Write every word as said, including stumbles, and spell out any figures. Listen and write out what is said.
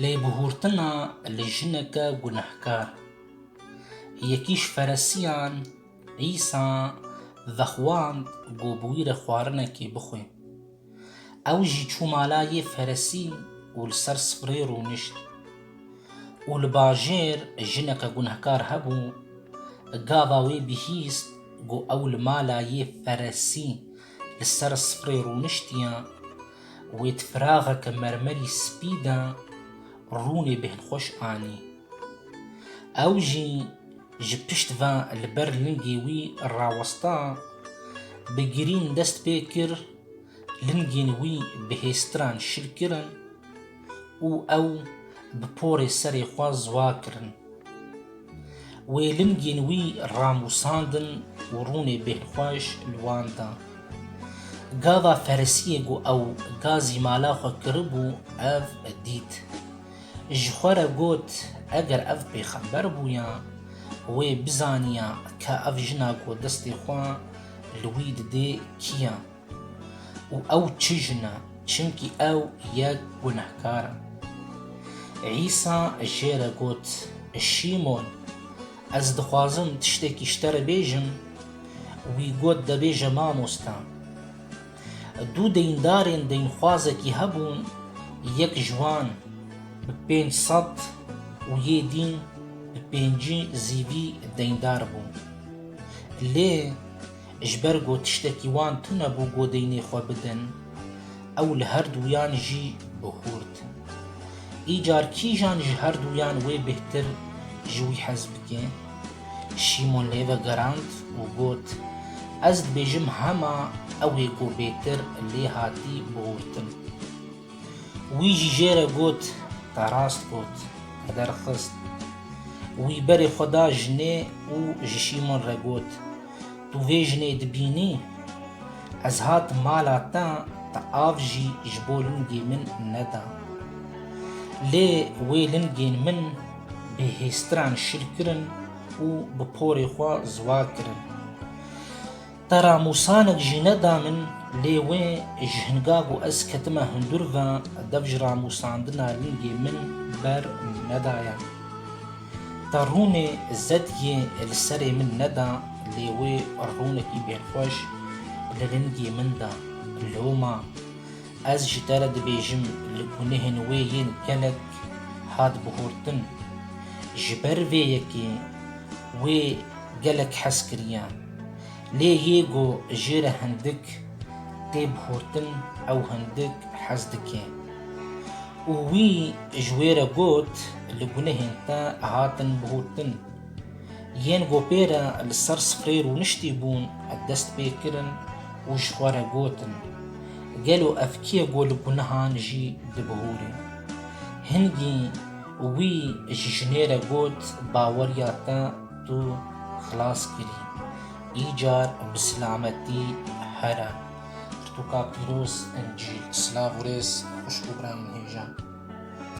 Lêbihûrtina li jineke gunehkar. Yekî ji Feresiyan Îsa vexwand ku bi wî re xwarinekê bixwe. Ew jî çû mala yê Feresî û li ser sifrê rûnişt. Û li bajêr jineke gunehkar hebû, gava wê bihîst ku ew li mala yê Feresî li ser sifrê rûniştiye, wê di firaxeke mermerî spî de rûnê bêhnxweş anî. Ew jî ji pişt ve li ber lingê wî rawesta, bi girîn dest pê kir, lingên wî bi hêstiran şil kirin û ew bi porê serê xwe ziwa kirin. Wê lingên wî ramûsandin û rûnê bêhnxweş li wan da. Gava Ferisiyê ku ew gazî mala xwe kiribû, ev dît. Ji xwe re got, eger ev pêxember bûya, wê bizaniya ka ev jina ku destê xwe li wî didê kî ye. Û ew çi jin e, çimkî ew yek gunehkar e. Îsa jê re got, Şîmon, ez dixwazim tiştekî ji te re bêjim. Wî got, De bêje, mamoste. Du deyndarên deynxwazekî hebûn, yek ji wan bi pênc sed û yê dîn bi pêncî zîvî deyndar bû. Lê ji ber ku tiştekî wan tune bû ku deynê xwe bidin, ew li her duyan jî bihûrt. Îcar kîjan ji her duyan wê bêhtir ji wî hez bike? Şîmon lê vegerand û got, Ez dibêjim hema ew ê ku bêhtir lê hatî bihûrtin. Wî jî jê re got, Te rast got, te derxist. Wî berê xwe da jinê û ji Şîmon re got, Tu vê jinê dibînî? Ez hatim mala te, te av jî ji bo lingê min neda. Lê wê lingên min bi hêstiran şil kirin û bi porê xwe ziwa kirin. Te ramûsanek jî neda min, lê wê ji hinga ku ez ketime hundir ve, dev ji ramûsandina lingê min ber nedaye. Te rûnê zediyê li serê min neda, lê wê rûnekî bênxweş li lingê min da. Loma ez ji te re dibêjim, li gunehên wê yên gelek hat bihurtin. Ji ber vê yekê wê gelek hez kiriye. Lê yê ku jê re hindik tê bihurtin, ew hindik hez dike. Û wî ji wê re got, Li gunehên te hatin bihurtin. Yên ku pê re li ser sifrê rûniştî bûn, dest pê kirin û ji xwe re gotin, Gelo ev kî ye ku li gunehan jî dibihûre? Hingî wî ji jinê re got, Baweriya te tu xilas kirî. Îcar bi silametî here. Pirtûka pîroz Încîl. Silav û rêz, xwişk û birayên hêja.